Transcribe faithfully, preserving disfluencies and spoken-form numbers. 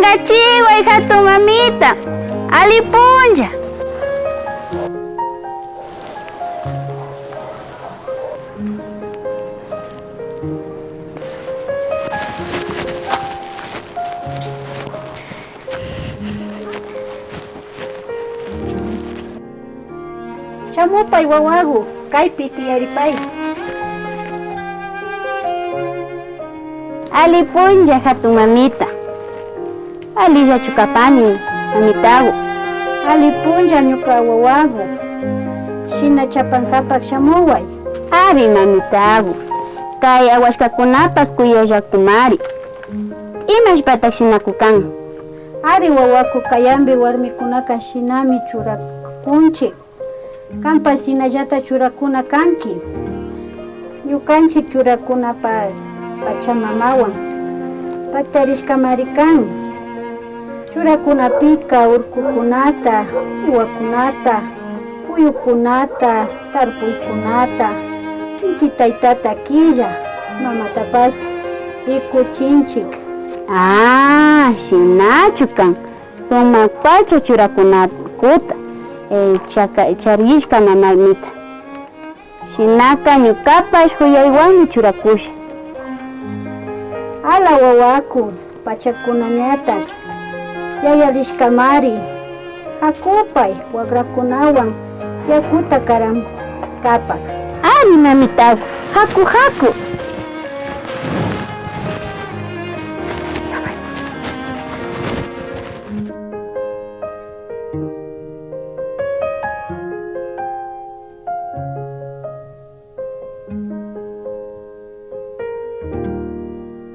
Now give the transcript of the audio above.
Yachachiway, hatun mamita. Alli punlla. Shamupay, wawagu, kaypi tiyaripay. Alli punlla, hatun mamita. Allillachu kapani, mamitagu? Alli punlla, ñuka wawagu. Shina chapankapak shamuway. Ari, mamitagu. Kay awashkakunapash kuyayllakumari. Imashpatak shinaku kan? Ari, wawaku, kayambi warmikunaka shinami churakunchik. Kanpash shinallata churakuna kanki. Ñukanchik churakuna pa-, pachamamawan paktarishkamari kan. Churakunapika urkukunata, wiwakunata, puyukunata, tarpuykunata, inti taytata killa, mamatapash rikuchinchik. Ah, shinachu kan. Sumak pacha churakunakuta, eh, chaka-, charishka mamita. Shinaka ñukapash kuyaywanmi churakusha. Ala, wawaku, pachakunañatak yayarishkamari. Hakupay, wakrakunawan yakuta karan kapak. Ari, mamitagu, haku, haku.